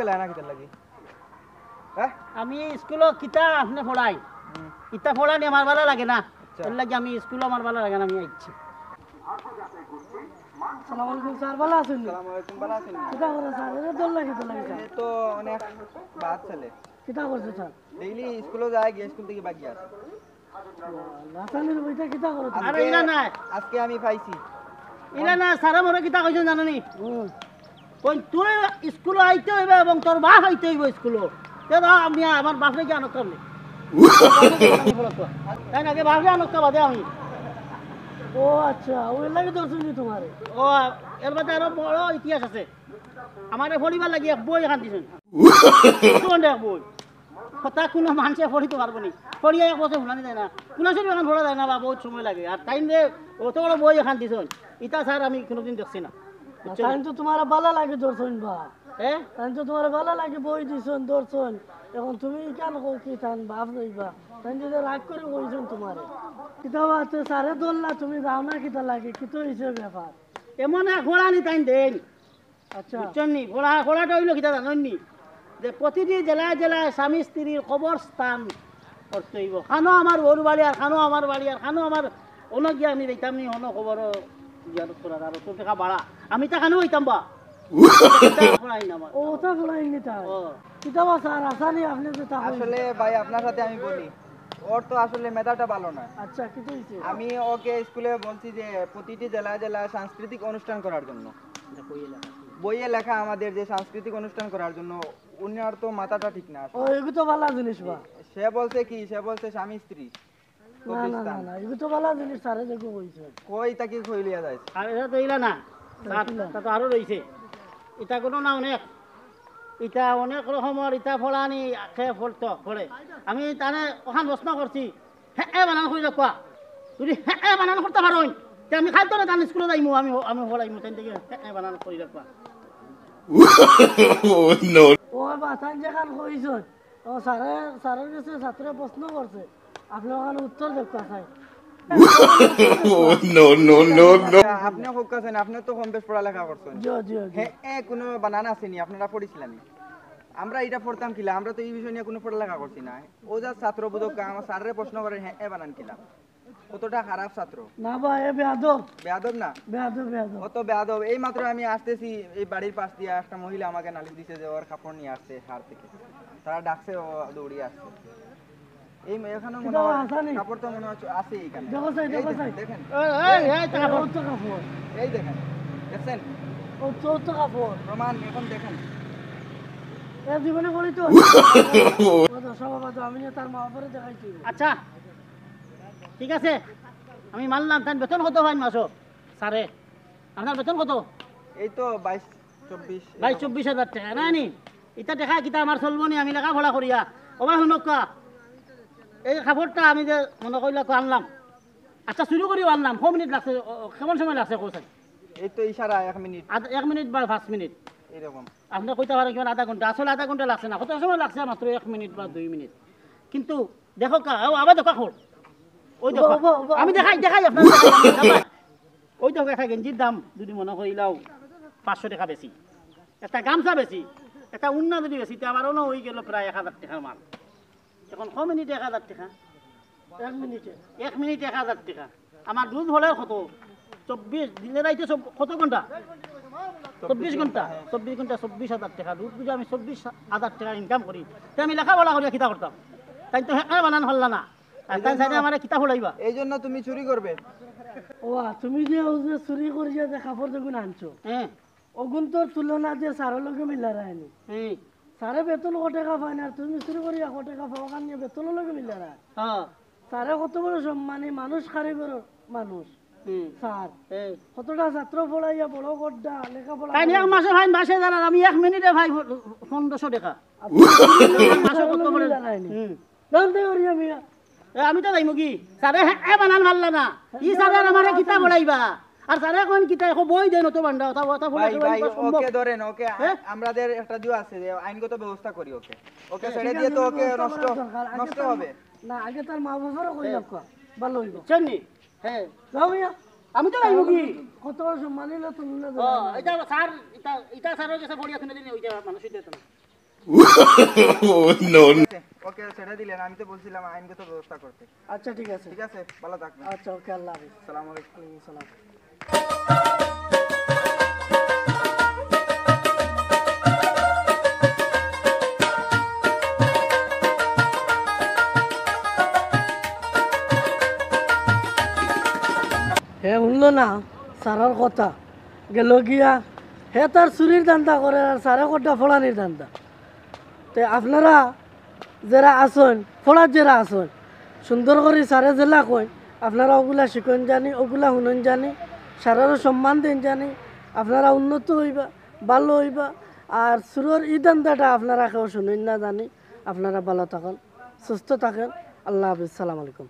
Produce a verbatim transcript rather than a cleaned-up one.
গেলে না কিতার লাগি? হ্যাঁ? আমি স্কুলো কিতা আপনে পড়াই? হুম। ইতা পড়ানি আমার ভালা লাগে না। আচ্ছা। এর লাগি আমি স্কুলো আমার ভালা লাগে না, আমি আইছি। আসসালামু আলাইকুম স্যার, ভালা আছইন নি? আসসালামু আলাইকুম, ভালা আছইন নি? কিতা করে স্যার? এরে দল লাগি, দল লাগি স্যার। এ তো অনেক বাদ ছেলে। কিতা করছে স্যার? ডেইলি স্কুলো যায়, গিয়া স্কুল থাকি বাগি আসে। লাসানির বইটা কিতা করো তুমি? আরে আজকে, ইলা না। আজকে আমি পাইছি। ইলা না, স্যারে মোরে কিতা কইছইন জানো নি? হুম। কইন, তুই স্কুলো আইতে অইবে এবং তোর বাপ আইতে অইবো স্কুলো। তে দাও, আমি আমার বাপরে গিয়া আনতাম নি। তাই না, যে বাপরে আনতাম বাদে আমি। ও আচ্ছা, ওই লাগি ধরছইন নি তোমারে? ও, এর মধ্যে আরো বড় ইতিহাস আছে। আমারে পড়িবার লাগি এক বই এখান দিছইন। কোন এক বই? কথা কুনু মানষে পড়িতো পারবো নি। পড়িয়া এক বছর হুনানি যায় না। কুনু সময় এখান পড়া যায় না বা বউত সময় লাগে। আর তাইন যে অত বড় বই এখান দিছইন, ইতা স্যার আমি কুনুদিন দেখছি না। বুঝছইন? তাইন তো তোমারে ভালা লাগি ধরছইন বা। হ্যাঁ? তাইন তো তোমারে ভালা লাগি বই দিছইন, ধরছইন। এখন তুমি ইখান কও কি তান বাপ যাইবা? তাইন যদি রাগ করি কইছইন তোমারে। কিতা বাতে স্যারে ধরলা, তুমি যাও না কিতা লাগি? কিতা অইছে ব্যাপার? এমন এক হুনানি তাইন দেইন। আচ্ছা। বুঝছইন নি? পড়া, পড়াটা অইলো কিতা জানইন নি? যে প্রতিটি জেলায় জেলায় স্বামী স্ত্রীর কবরস্থান করতে অইবো। খানো আমার বউর বাড়ি আর খানো আমার বাড়ি আর খানো আমার অনো গিয়া আমি যাইতাম নি, অনো কবরো জিয়ারত করার আর অত টেকা ভাড়া। আমি তা খানো অইতাম বা? ও, ওটা পড়াইনি তাই। ও। কিতা বা স্যার, আসানি আপনে যে তা কইন। আসলে ভাই, আপনার সাথে আমি বলি, ওর তো আসলে মেধাটা ভালো না। আচ্ছা, কিতা অইছে? আমি ওকে স্কুলে বলছি যে প্রতিটি জেলায় জেলায় সাংস্কৃতিক অনুষ্ঠান করার জন্য। বইয়ে লেখা আমাদের যে সাংস্কৃতিক অনুষ্ঠান করার জন্য, উনার তো মাথাটা ঠিক না ও, আসলে। এগু তো ভালা জিনিস বা। সে বলছে কি, সে বলছে স্বামী স্ত্রী না, না, না, কবরস্থান। না, এগু তো ভালা জিনিস, স্যারে যেগু কইছে। কই তাকে কইলিয়া যাইছে? আর ইটা তো ইলা না, তা তো আরো রইছে। ইটা কুনু না অনেক, ইটা অনেক রকমর, ইটা পড়ানি, কে পড়তো, পড়ে। আমি তারে অখান প্রশ্ন করছি, হ্যাঁ, এ বানান করি রাখবা। যদি হ্যাঁ, এ বানান করতা পারইন, তে আমি কাইল তো না তান স্কুলো যাইমু, আমি, আমি পড়াইমু, তাইন থাকি হ্যাঁ, এ বানান করি রাখবা। ও বা, তাইন যেখান কইছইন, ও স্যারে, স্যারের গেছে ছাত্রে প্রশ্ন করছে, আপনে অখান উত্তর দেখতা চাই। আচ্ছা, আপনে কউক্কা চাইন, আপনে তো কম বেশ পড়ালেখা করছইন। জি, জি, জি। হ্যাঁ, এ কুনু বানান আছে নি, আপনারা পড়ছিলা নি? আমরা ইটা পড়তাম কিলা? আমরা তো ই বিষয় নিয়া কুনু পড়ালেখা করছি না। ও যা ছাত্র বুঝউক্কা, আমার স্যাররে প্রশ্ন করে, হ্যাঁ, এ বানান কিলা? কতটা খারাপ ছাত্র। না বা, এ বেয়াদব। বেয়াদব না? বেয়াদব, বেয়াদব। অত বেয়াদব। এই মাত্র আমি আসতেছি, এই বাড়ির পাশ দিয়া একটা মহিলা আমাকে নালিশ দিছে যে ওর কাপড় নিয়া আসছে হাট থাকি। তারা ডাকছে, ও দৌড়িয়া আসছে। এই মে-, এখানে মনে কিতা হয় হাসানি? কাপড় তো মনে হচ্ছে আছে এখানে। দেখো সাইড, এই দেখো দেখেন, সাইড। দেখেন। এই, এই, এই, তো এই কাপড়। ওর তো কাপড়। এই দেখেন, দেখছেন? ও তো, ওর তো কাপড়। প্রমাণ এখন দেখেন। এ জীবনে করি তো। ও তো সব বাবা তো আমি নিয়া তার মা বাবারে দেখাইছি। আচ্ছা, ঠিক আছে, আমি মানলাম। তাইন বেতন কত পাইন মাসো? স্যারে, আপনার বেতন কত? এই তো বাইশ, চব্বিশ, বাইশ, এরকম। চব্বিশ হাজার টেকা, না নি? ইতা টেকা কিতা আমার চলবো নি? আমি লেখাপড়া করিয়া। ও বা, হুনউক্কা, এই কাপড়টা আমি যে মনো করিলা তো আনলাম, আচ্ছা, চুরি করিও আনলাম, কয় মিনিট লাগছে? ও, ও, কেমন সময় লাগছে কও চাই? এই তো ইশারা এক মিনিট। আধ-, এক মিনিট বা পাঁচ মিনিট। এরকম। আপনে কইতা পারইন কিমান আধা ঘন্টা? আসলে আধা ঘন্টা লাগছে না, কত সময় লাগছে? মাত্র এক মিনিট বা দুই মিনিট। কিন্তু দেখউক্কা, ও আবার দেখো কাপড়। ওই দেখো, ওবা, ওবা, ওবা। আমি দেখাই, দেখাই আপনারে, দেখাই, আমি দেখাই। ওই দেখো, একটা গেঞ্জির দাম যদি মনো করিলাও পাঁচশো টেকা বেশি, একটা গামছা বেশি, একটা উন্না যদি বেশি, তে আমার অনো অইগেলো প্রায় এক হাজার টেকার মাল। এখন কয় মিনিটে এক হাজার টেকা? এক মিনিটে। এক মিনিটে এক হাজার টেকা। আমার রোজ হলে কত? চব্বিশ, দিনে রাইতে সব, কত ঘন্টা? চব্বিশ ঘন্টা। চব্বিশ ঘন্টা, চব্বিশ হাজার টেকা। রোজ যদি আমি চব্বিশ হাজার টেকা ইনকাম করি, তে আমি লেখাপড়া করিয়া কিতা করতাম? তাইন তো হ্যাঁ বানান পারলা না। আর তাইন সাইডে আমারে কিতা পড়াইবা? এই জন্য তুমি চুরি করবে। ও, তুমি যে, ও যে চুরি করিয়া যে কাপড় যেগুন আনছো, হ্যাঁ। ওগুন তো তুলনা দিয়ে স্যারের লগে মিলারায় নি। হ্যাঁ। স্যারে বেতন কয় টেকা পাইন, আর তুমি চুরি করিয়া কয় টেকা পাও, অখান নিয়া বেতনর লগে মিলারায়। হ্যাঁ। স্যারে কত বড় সম্মানী মানুষ, কারিগর মানুষ। হুম। স্যার, হ্যাঁ। কতটা ছাত্র পড়াইয়া বড় কররা, লেখাপড়া তাইন এক করাইয়া। মাসে পাইন বাইশ হাজার, আর আমি এক মিনিটে পাই পনেরোশো টেকা। আপনি এক মাসে কত বড়? মিলারায় নি। হুম। জানতে পারি আমি। এ, আমি তো যাইমু কি? স্যারে হ্যাঁ, এ বানান পারলা না। ই স্যারে আর আমারে কিতা পড়াইবা? আর স্যারে কইন কিতা, এখন বই দেন অত বান্ডা, অত, অত পড়া ভাই, সবাই ভাই, সম্ভব? ওকে ধরেন, ওকে, আ-, হ্যাঁ? আমরাদের একটা জুয়া আছে যে আইনগত ব্যবস্থা করি ওকে। ওকে হ্যাঁ। ছেড়ে ঠিক দিয়ে আছে, তো ওকে ব্যবস্থা নষ্ট, করার দরকার। আগে নষ্ট তার, হবে। না, আগে তার মা বাবারও কই হ্যাঁ। রাখো, ভালো হইব। বুঝছেন নি? হ্যাঁ। যাও মিয়া। আমি তো যাইমু কি? কত বড় সম্মানী হলো তুমি না ও, জানো। এটা স্যার, এটা, এটা স্যারের কাছে পড়িয়া শুনে দিন, ওইটা মানুষ হইতে না। Oh, no, no. ওকে, ছেড়ে দিলেন, আমি তো বলছিলাম আইনগত ব্যবস্থা করতে। আচ্ছা, ঠিক আছে। ঠিক আছে, ভালো থাকবেন। আচ্ছা, ওকে, আল্লাহ হাফেজ। আসসালামু আলাইকুম। ওয়ালাইকুম আসসালাম। হে হুনলো না স্যারর কথা, গেলো গিয়া। হে তার চুরির ধান্দা করের আর স্যারে কইরা ফড়ানির ধান্দা। তে আপনারা যেরা আছইন, ফড়াত যেরা আছইন, সুন্দর করি স্যারে যেলা কইন, আপনারা অগুলা শিখইন জানি, অগুলা হুনইন জানি, স্যাররও সম্মান দেইন জানি, আপনারা উন্নত অইবা, ভালো অইবা। আর চুরর ই ধান্দাটা আপনারা কেউ হুনইন না জানি। আপনারা ভালো থাকইন, সুস্থ থাকইন। আল্লাহ হাফেজ, সালাম আলাইকুম।